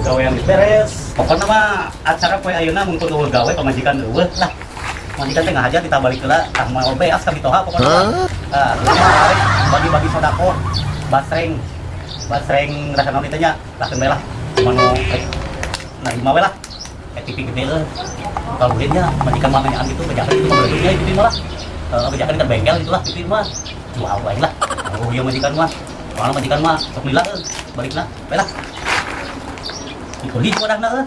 Gawean geus beres. Pokona mah acara poe ayeuna mun euweuh gawe, pamajikan euweuh lah. Majikan teh ngahaja ditabalik heula, tah moal beas ka mitoha pokona mah. Tah, bagi-bagi sodako, basreng. Basreng rasa naon teh nya, lah keun bae lah. Manu rek narima we lah. Kayak TV gede euy. Kalau nya majikan mah nanyaan gitu, bejakan itu mah beledugnya TV mah lah. Heeh, bejakan kan bengkel gitu lah TV mah. Jual wae lah. Oh iya majikan mah. Soalnya majikan mah sok lila euy, balikna bae lah. Dibeli wadahna euy.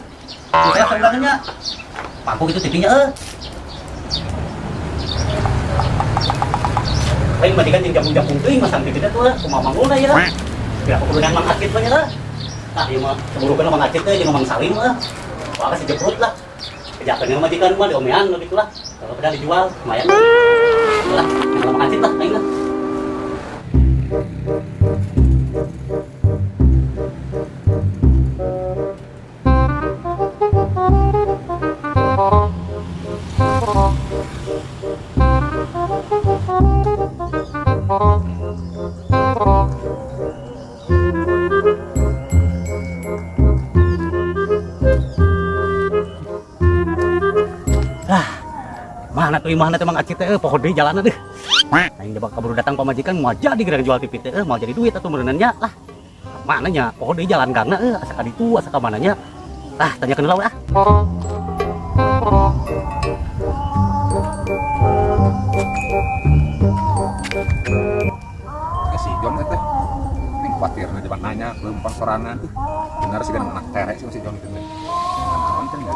Saya sarungannya nya. Pangku gitu TV-nya euy. Lain majikan jeung jambung-jambung teuing masang TV teh tuh lah, kumaha manggulna ieu. Kira kudu Mang Acit mah nya lah. Tah ieu mah seburukeun Mang Acit teh jeung Mang Salim mah. Wah, si jeprut lah. Kejakeun majikan mah diomean gitu lah. Kalau pada dijual lumayan lah. Yang Mang Acit lah aing lah. Lah, mana tuh imahna teh Mang Acit teh euy, poho deui jalanna deh. Aing coba kaburu datang pamajikan moal jadi gerang jual TV teh euy, moal jadi duit atuh meureunna nya lah. Mana nya poho deui jalan gangna euy, asa ka ditu, asa ka mananya. Lah, tanyakeun heula we ah. Ya si John teh. Ini khawatir coba nanya lempang sorangan. Benar sih kan anak terek sih si John itu teh. Naon kan ya?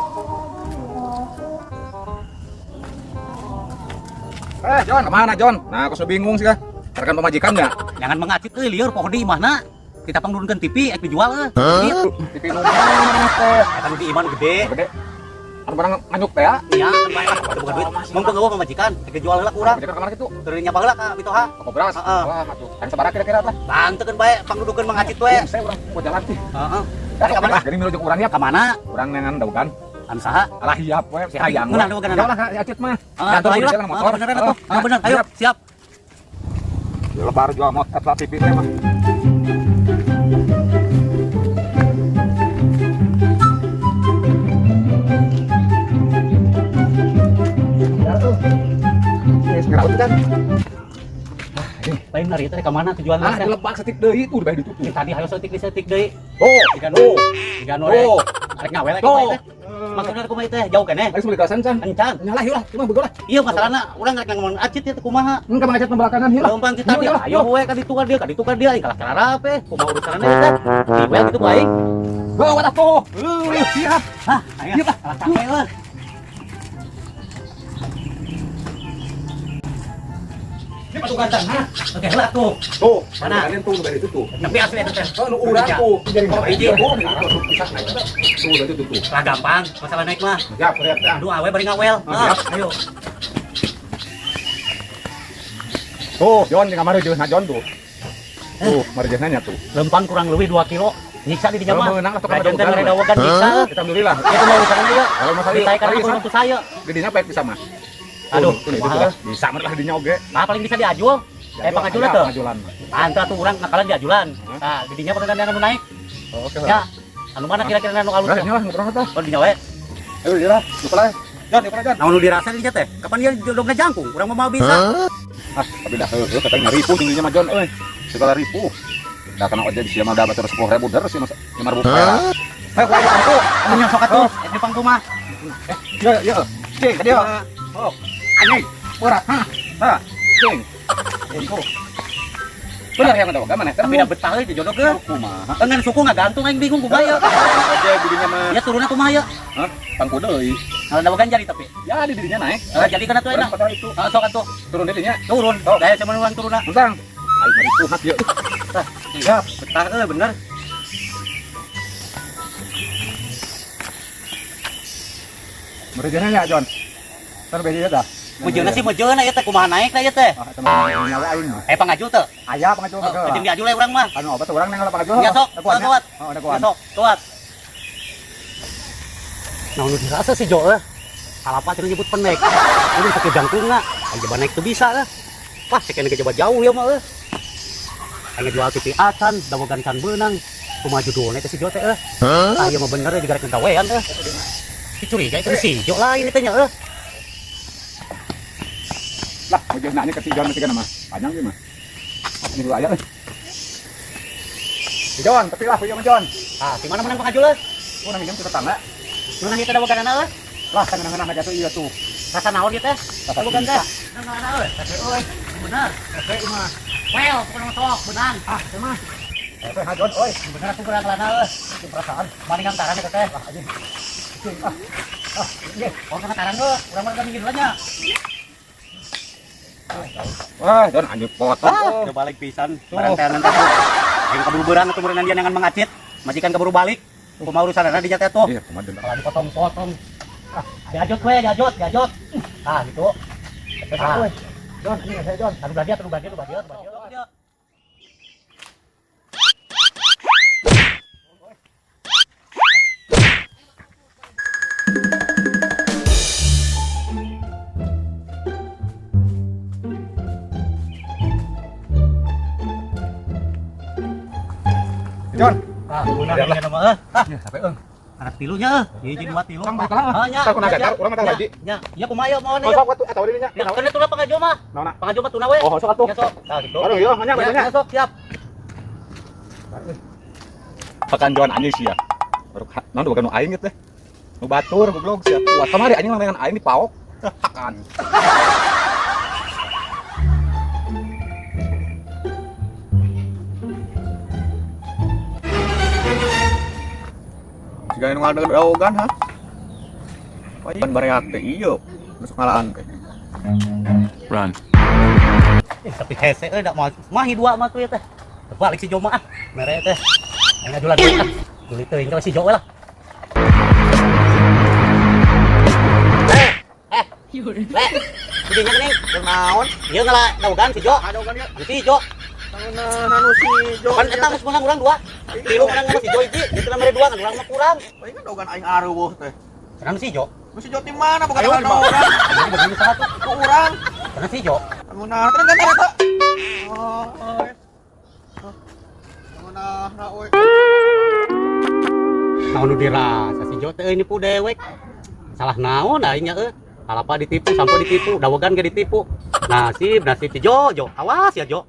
Eh John, kemana John? Nah, aku sudah bingung sih kah. Rekan pemajikan nggak? Jangan Mang Acit euy, lieur poho deui imahna. Kita pangnurunkeun TV ek dijual euy. Ieu TV nu mana teh? Eta nu di imah nu gede. Gede. Anu barang nganyuk teh ya? Iya, kan bae lah, teu boga duit. Mun euweuh pamajikan, ek dijual heula ku urang. Pamajikan kamana kitu? Teu nyapa heula ka mitoha. Toko beras. Heeh. Wah, atuh. Kan sabaraha kira-kira teh? Bantekeun bae pangdudukeun Mang Acit we. Saya urang mau jalan sih. Heeh. Dari kamana? Gini milu jeung urang ya. Ka mana? Urang neangan dawegan. Anu saha? Alah hiap we si hayang. Ngeunah dawegan. Jauh lah si Acit mah. Heeh, Jangan ayo lah. jalan motor. Beneran atuh. Ah, bener. Ayo, siap. Lebar jual motor eta TV teh mah. Kan? Lain hari teh ka mana tujuan Ah, teh? dilebak setik deui tuh bae ditutup. Tadi hayo setik di setik deui. Oh, Ikan oh. Ikan Oh. Arek ngawel Oh. kumaha teh? Maksudna kumaha teh? Jauh keneh. Ayo sebeli gasan can. Encan. Nyalah yeuh lah, cuma begolah lah. Iya masalahna urang rek ngomong Acit ya teh kumaha? Engke Mang Acit belakangan ieu lah. Leumpang ti tadi Yeuh lah, ayo we ka ditu ka dieu, ka ditu ka dieu, aing kalah kararap kumaha urusanna teh? Diwel kitu ku aing. Bawa atuh. Siap. Hah, aing Ieu lah. kalah capek euy. Ini masuk kacang, ha? Oke lah tuh. Tuh, Mana? mana? Tuh, dari itu tuh. Tapi asli eta teh. Oh, nu urang tuh. Jadi Oh, hiji. Oh, itu bisa naik. Tuh, dari itu tuh. Lah gampang, masalah naik mah. Siap, siap, ya. Aduh awe bari ngawel. Ah, siap. Ayo. Tuh, John di kamar jeung John tuh. Tuh, marjana tuh. Lempang kurang lebih 2 kilo. Nyiksa di dinya mah. Menang lah tuh kamar Rajan teh mere dawegan nyiksa. Kita alhamdulillah. Itu mau urusanna ieu. Kalau masalah Ditaikan aku waktu saya. Gedinya baik bisa mah. Aduh, tuh, itu kumaha? lah. Bisa mah lah dinya oge. Nah, paling bisa diajul. Pangajulan tuh. Pangajulan. Pantes atuh urang ngakalan diajulan. Nah, gedinya pernah anu naik. Oh, oke. Ya. Anu mana kira-kira anu alus? Lah, nyalah ngobrol tah. Oh, dinya we. Ayo, dia lah. Lupa lah. John, lupa lah, John. Naon nu dirasa dinya teh? Kapan dia jodogna jangkung? Urang mah bisa. Ah, tapi dah heueuh katanya ripuh tingginya mah John euy. Segala ripuh. Dah kana ojek sia mah dapat 10.000 der sih masa 5.000 perak. Ayo, ayo, pangku. Anu nya sok atuh, et di pangku mah. Ya, ya. Cing, ka dieu. Oh. Anjing. Berat, ha. Ha. Cing. Cing. Bener yang ada mana? Tapi dah betah euy jodoh ke. Kumaha? Engan suku ngagantung aing bingung kumaha ya. Ojek didinya mah. Ya turunna kumaha ya? Hah? Pangku deui. Kalau dawegan jadi tapi. Ya di didinya naik. Eh, jadi kana tuh enak. Berat itu. Ah, sok atuh. Turun didinya. Turun. Gaya cuman urang turunna. Entang. Aing mari tuh ieu. Tah, siap. Betah euy bener. Merejana ya, John. Tar beja dah. Mejeuna sih mejeuna ieu teh kumaha naik ieu teh. Ah, eta mah nyawa aing mah. Eh pangajul teu? Aya pangajul Oh, jeung diajul we urang mah. Anu obat urang neng pangajul. Ya sok, kuat. Oh, ada Ya kuat. sok, kuat. Nah, nu dirasa sih Jo eh. Kalapa cenah nyebut pendek. Ini pakai jangkungna. Aing coba naik tuh bisa eh. Wah, cek coba jauh ya mah eh. Aing jual TV acan, dawegan can beunang. Kumaha judulna teh si Jo teh euy? Ah, ieu mah bener euy digarek gawean euy. Si curiga itu si Jo lain teh nya euy. Lah, mau nanya ke si John masih mah. Panjang sih mah. Ini dulu aja euy. Si John, tapi lah punya John. Ah, di mana menang pangajul euy? Urang minjem ke tetangga. Nu nang ieu dawaganana euy? Lah, kan ngeunah aja tuh iya tuh. Rasa naon ieu teh? Rasa Dawagan cinta. teh. Nang euy. Euy, Bener. teh mah. Well, pokona mah sok beunang. Ah, teh mah. Teh ha John euy. Bener atuh kurang lana euy. Itu perasaan. Maning antaran eta teh. Lah anjing. Cing, ah. Ah, iya. Oh, kana tarang euy. Urang mah minggir nya. Wah, John anjing potong. Ah, udah balik pisan. Barang teh nanti. Aing kaburu beurang atuh meureun dia dengan mangacit. Majikan kaburu balik. Kumaha urusanana dinya teh tuh. Iya, kumaha John. Kalau dipotong-potong. Ah, diajot we, diajot, diajot. Ah, gitu. Ah. John, ini saya John. Aduh belah dia, aduh belah dia, aduh belah dia, aduh belah dia. John. Ah, beunang ieu mah euy. Ah, Ya, sampai euy. anak tilunya euy. Hiji dua tilu. Urang balik lah. Ah, nya. Tah kunaga, nya, tar urang mah tah nya, lagi. Nya, ieu kumaha ieu maona Oh, ieu? sok atuh eta dinya. Ya, kan tuna pangajo mah. Naonna? Pangajo mah tuna we. Oh, sok atuh. Ya, sok. Nah, gitu. Aduh, ieu nya Ya, batunya. ya, sok, siap. Pekan John anjing sih ya. Baru naon bukan nu aing teh. Nu batur goblok sia. Kuat kamari anjing dengan aing dipaok. Hakan. Jika nu ngadagogan ha. Pan bareak teh ieu masuk ngalaan teh. Run. Eh, tapi hese euy da moal mahi dua mah tuh ya teh. Balik si Jo mah ah. Mere teh. Aing ngajulan duit ah. Duit teuing ka si Jo we lah. Eh, eh. Le. Didinya geuning. Naon? Ieu ngala dawogan si Jo. Adogan ieu. Si Jo. Anu si Jo. Kan eta geus meunang urang dua. Tilu meunang sama si Jo hiji, dieu teh mere dua kan urang mah kurang. Aing kan dogan aing areuweuh teh. Cenah si Jo. Nu si Jo ti mana boga Ayo, dogan di urang? Jadi begini saha tuh? Ku urang. Cenah si Jo. Anu nah teh kan eta. Oh. Anu nah na euy. Naon nu dirasa si Jo teh euy nipu dewek. Salah naon aing nya euy. Kalapa ditipu, sampo ditipu, dawegan ge ditipu. Nasib, nasib si Jo, Jo. Awas ya Jo.